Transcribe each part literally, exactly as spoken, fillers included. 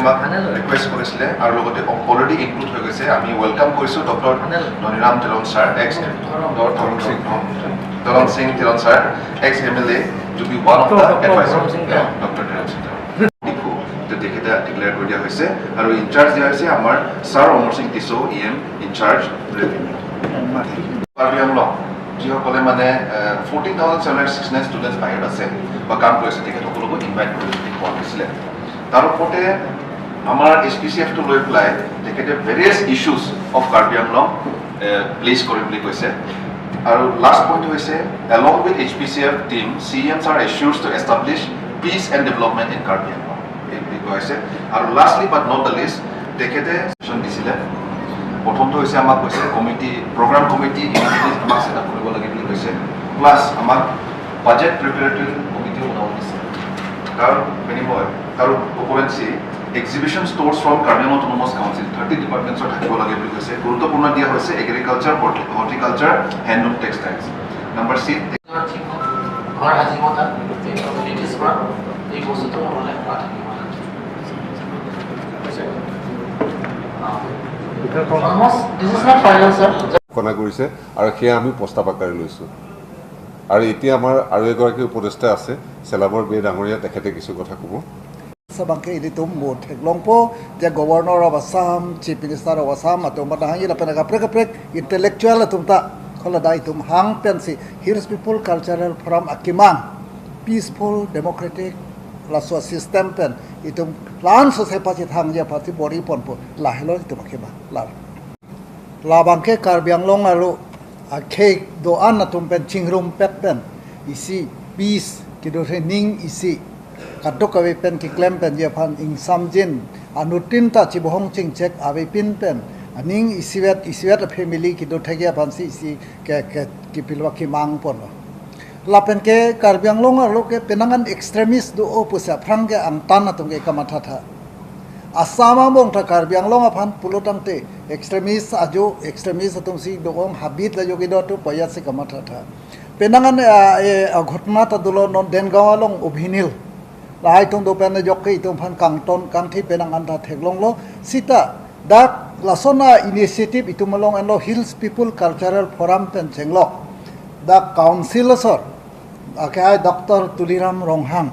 আমাক ৰিকুৱেষ্ট কৰিছিলে আৰু লগতে অলৰেডি ইনক্লুড হৈ গৈছে। আমি ৱেলকাম কৰিছোঁ doctor Dhaniram Telang sir, ex Dharam Singh. Dharam Singh Telang sir, ex M L A, to be one of the advisor. Doctor Dharam Singh Telang. Diphu, তে তেখেতে ডিক্লেয়াৰ কৰি দিয়া হৈছে আৰু ইনচাৰ্জ দিয়া হৈছে আমাৰ sir Amar Singh Tisso, E M incharge revenue. Karbi Anglong যিসকলে মানে fourteen thousand seven hundred sixty nine students বাহিৰত আছে বা কাম কৰিছে, তেখেতসকলকো ইনভাইট কৰি কোৱা হৈছিলে। তাৰ ওপৰতে আমাৰ এইচ পি চি এফটো লৈ পেলাই তেখেতে various issues of Karbi Anglong place কৰিম বুলি কৈছে। আৰু লাষ্ট পইণ্ট হৈছে, along with H P C F team, C E Ms are assured to establish peace and development in Karbi Anglong, এই বুলি কৈছে। আৰু lastly but not the least, তেখেতে ছাজেশ্যন দিছিলে। প্ৰথমটো হৈছে আমাক কৈছে কমিটি, প্ৰগ্ৰাম কমিটি ইমিডিয়েটলি আমাক ছেট আপ কৰিব লাগে বুলি কৈছে, প্লাছ আমাক বাজেট প্ৰিপেৰেটৰী কমিটিও বনাব দিছে। তাৰ বিনিময়, তাৰ উপৰেঞ্চি exhibition stores from Karbi Anglong autonomous council thirty ডিপাৰ্টমেণ্টছৰ থাকিব লাগে বুলি কৈছে। গুৰুত্বপূৰ্ণ দিয়া হৈছে agriculture, horticulture, handloom, textiles. Number চি। ঘৰ সাজিব তাত, এই কমিউনিটিজ পৰা এই বস্তুটো নহ'লে নাথাকিব। Almost, this is not final, sir. ঘোষণা কৰিছে আৰু সেয়া আমি প্ৰস্তাৱ আকাৰে লৈছোঁ। আৰু এতিয়া আমাৰ আৰু এগৰাকী উপদেষ্টা আছে, চেলাবৰ বে ডাঙৰীয়া, তেখেতে কিছু কথা ক'ব। Sa abangke ilitum mo theklongpo, je Governor of Assam, Chief Minister of Assam atum ba dahang ila pen kaprek kaprek intellectual atum ta, kola da itum hang pensi Hills People Cultural Forum akemang peaceful democratic laso system pen itum plan sose pachethangji aphansi bor-i ponpo, lahelo itum akemang. La labangke Karbi Anglong arlo akhei do-an atum pen chingrumpet pen isi peace kedo, ning isi kadokave pen keklem penji aphan ingsamjin anuttin ta chibohong chingchek avepin pen aning isivet isivet a family kedo thekji aphansi isi ke, ke, kepilo akemang ponlo. Lapen ke Karbi Anglong arlo ke penang an extremist do-o pusi aphrang ke angtan atum ke kamathatha. Assam angbong ta Karbi Anglong aphan pulo tangte extremist ajo, extremist atum si do-ong habit la jogi do tu payat si kamathatha. Penang an, eh, eh, ghotona ta dolo non Dengaon along Obhinil. Lahai atum do pen ajok ke itum aphan kangton kangthi penang an ta theklonglo. Sita dak lason a initiative itum along enlo Hills People Cultural Forum pen chenglok. Dak council asor akehai Doctor Tuliram Ronghang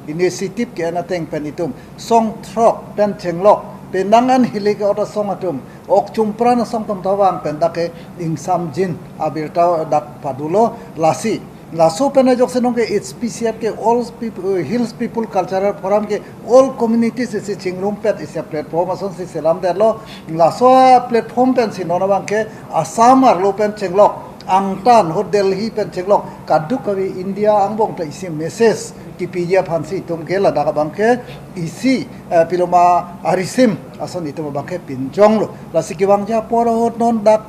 initiative ke-en ateng pen itum song throk pen chenglok, penang an hilike ota song atum, ok chumpran asong atum ta vang pen dak ke ingsamjin abirta dak padulo. Lasi laso pen ajok senong ke H P C F ke all people, Hills People Cultural Forum ke all communities isi chingrumpet isi platform asonsi selamdetlo. Laso platform pensi non abangke Assam arlo pen chenglok, angtan ho Delhi pen chenglok, kadokave India angbong ta isi message kepiji aphansi itum ke ladak abangke isi, eh, piloma arisim ason itum abangke pinchonglo. Lasi kevangji apor ahut non dak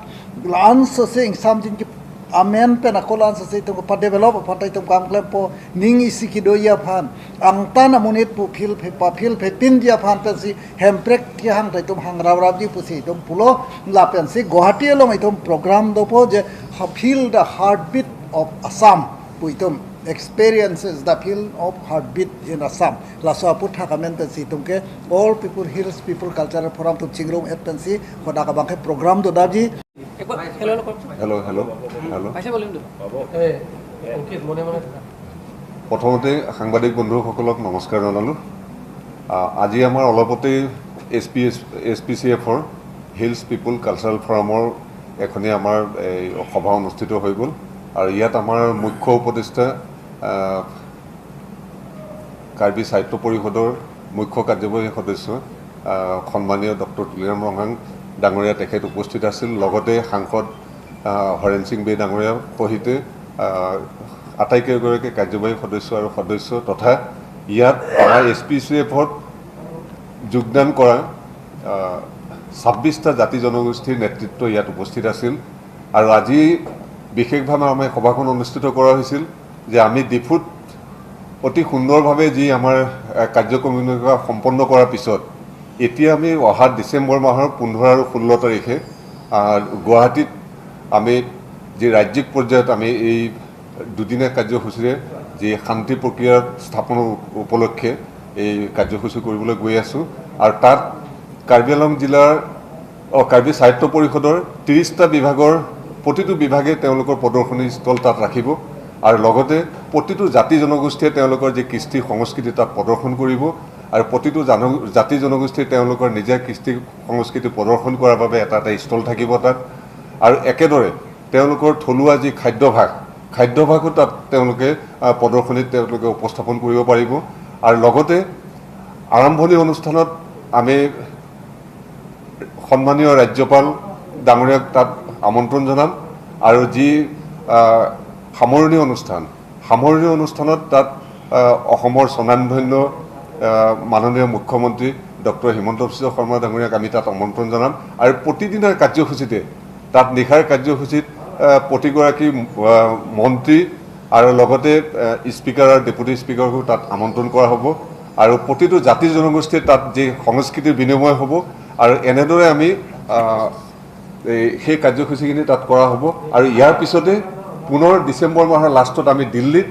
la-an sose ingsamjin ke amen pen ako la-an sose itum kepadevelop aphan ta itum kam klempo, ning isi kedoji aphan, angtan amonit pu phil phe pa phil phe pinji aphan pensi Hemprek kehang ta itum hang raprapji pusi itum pulo. Lapensi Guwahati along itum program dopo je ha-, Feel the Heartbeat of Assam pu itum, Experiences the Feel of Heartbeat in Assam. Laso aputhak amen pensi itum ke All People, Hills People Cultural Forum atum chingrum-et pensi hadak abangke program dodapji. একবাৰ হেল্ল' নকৰকচোন। Hello' hello' hello'. পাইছে ভলিউমটো? এই, অংকিত, মনে মনে থাকা। প্ৰথমতে সাংবাদিক বন্ধুসকলক নমস্কাৰ জনালোঁ। আ, আজি আমাৰ অলপতেই S P S, S P C এফৰ, হিলছ পিপল কালচাৰেল ফৰামৰ এখনি আমাৰ এই সভা অনুষ্ঠিত হৈ গ'ল। আৰু ইয়াত আমাৰ মুখ্য উপদেষ্টা, আ, কাৰ্বি সাহিত্য পৰিষদৰ মুখ্য কাৰ্যবাহী সদস্য, আহ, সন্মানীয় ডক্টৰ তুলিৰাম ৰংহাং ডাঙৰীয়া তেখেত উপস্থিত আছিল। লগতে সাংসদ, আহ, হৰেণ সিং বে ডাঙৰীয়া সহিতে, আহ, আটাইকেইগৰাকী কাৰ্যবাহী সদস্য আৰু সদস্য তথা ইয়াত আমাৰ এছ পি চি এফত যোগদান কৰা, আহ, ছাব্বিছটা জাতি জনগোষ্ঠীৰ নেতৃত্ব ইয়াত উপস্থিত আছিল। আৰু আজি বিশেষভাৱে আমাৰ সভাখন অনুষ্ঠিত কৰা হৈছিল যে আমি ডিফুত অতি সুন্দৰভাৱে যি আমাৰ, আহ, কাৰ্যক্ৰমণিকা সম্পন্ন কৰাৰ পিছত এতিয়া আমি অহা ডিচেম্বৰ মাহৰ পোন্ধৰ আৰু ষোল্ল তাৰিখে, আহ, গুৱাহাটীত আমি যি ৰাজ্যিক পৰ্যায়ত আমি এই দুদিনীয়া কাৰ্যসূচীৰে যি শান্তি প্ৰক্ৰিয়া স্থাপনৰ উপ-, উপলক্ষে এই কাৰ্যসূচী কৰিবলৈ গৈ আছোঁ। আৰু তাত কাৰ্বি আংলং জিলাৰ অ, কাৰ্বি সাহিত্য পৰিষদৰ ত্ৰিশটা বিভাগৰ প্ৰতিটো বিভাগে তেওঁলোকৰ প্ৰদৰ্শনী স্থল তাত ৰাখিব। আৰু লগতে প্ৰতিটো জাতি জনগোষ্ঠীয়ে তেওঁলোকৰ যি কৃষ্টি সংস্কৃতি তাত প্ৰদৰ্শন কৰিব। আৰু প্ৰতিটো জান জাতি জনগোষ্ঠীয়ে তেওঁলোকৰ নিজা কৃষ্টি সংস্কৃতি প্ৰদৰ্শন কৰাৰ বাবে এটা এটা স্থল থাকিব তাত। আৰু একেদৰে তেওঁলোকৰ থলুৱা যি খাদ্যভাস, খাদ্যভাসো তাত তেওঁলোকে আহ, প্ৰদৰ্শনীত তেওঁলোকে উপস্থাপন কৰিব পাৰিব। আৰু লগতে আৰম্ভণি অনুষ্ঠানত আমি সন্মানীয় ৰাজ্যপাল ডাঙৰীয়াক তাত আমন্ত্ৰণ জনাম। আৰু যি আহ, সামৰণি অনুষ্ঠান, সামৰণি অনুষ্ঠানত তাত আহ, অসমৰ স্বনামধন্য আহ, মাননীয় মুখ্যমন্ত্ৰী ডক্টৰ হিমন্ত বিশ্ব শৰ্মা ডাঙৰীয়াক আমি তাত আমন্ত্ৰণ জনাম। আৰু প্ৰতিদিনাৰ কাৰ্যসূচীতে তাত নিশাৰ কাৰ্যসূচীত আহ, প্ৰতিগৰাকী আহ, মন্ত্ৰী আৰু লগতে আহ, স্পীকাৰ আৰু ডেপুটি স্পীকাৰকো তাত আমন্ত্ৰণ কৰা হ'ব। আৰু প্ৰতিটো জাতি জনগোষ্ঠীৰ তাত যি সংস্কৃতিৰ বিনিময় হ'ব। আৰু এনেদৰে আমি আহ, এই সেই কাৰ্যসূচীখিনি তাত কৰা হ'ব। আৰু ইয়াৰ পিছতে পুনৰ ডিচেম্বৰ মাহৰ লাষ্টত আমি দিল্লীত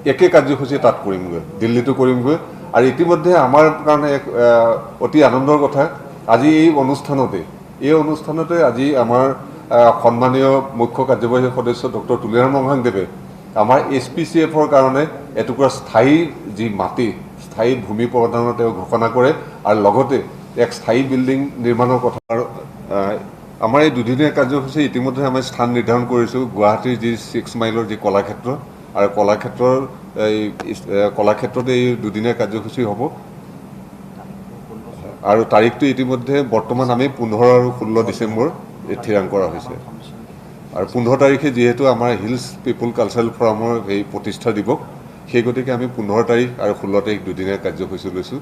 একে কাৰ্যসূচী তাত কৰিমগৈ, দিল্লীতো কৰিমগৈ। আৰু ইতিমধ্যে আমাৰ কাৰণে এক আহ, অতি আনন্দৰ কথা, আজি এই অনুষ্ঠানতে এই অনুষ্ঠানতে আজি আমাৰ আহ, সন্মানীয় মুখ্য কাৰ্যবাহী সদস্য ডক্টৰ তুলিৰাম ৰংহাংদেৱে আমাৰ এছ পি চি এফৰ কাৰণে এটুকুৰা স্থায়ী যি মাটি, স্থায়ী ভূমি প্ৰদানৰ তেওঁ ঘোষণা কৰে। আৰু লগতে এক স্থায়ী বিল্ডিং নিৰ্মাণৰ কথা। আৰু আহ, আমাৰ এই দুদিনীয়া কাৰ্যসূচী ইতিমধ্যে আমি স্থান নিৰ্ধাৰণ কৰিছোঁ, গুৱাহাটীৰ যি ছিক্স মাইলৰ যি কলাক্ষেত্ৰ, আৰু কলাক্ষেত্ৰৰ এই ইছ- এ, কলাক্ষেত্ৰত এই দুদিনীয়া কাৰ্যসূচী হ'ব। আৰু তাৰিখটো ইতিমধ্যে বৰ্তমান আমি পোন্ধৰ আৰু ষোল্ল ডিচেম্বৰ এই থিৰাং কৰা হৈছে। আৰু পোন্ধৰ তাৰিখে যিহেতু আমাৰ হিলছ পিপল কালচাৰেল ফৰামৰ এই প্ৰতিষ্ঠা দিৱস, সেই গতিকে আমি পোন্ধৰ তাৰিখ আৰু ষোল্ল তাৰিখ দুদিনীয়া কাৰ্যসূচী লৈছোঁ।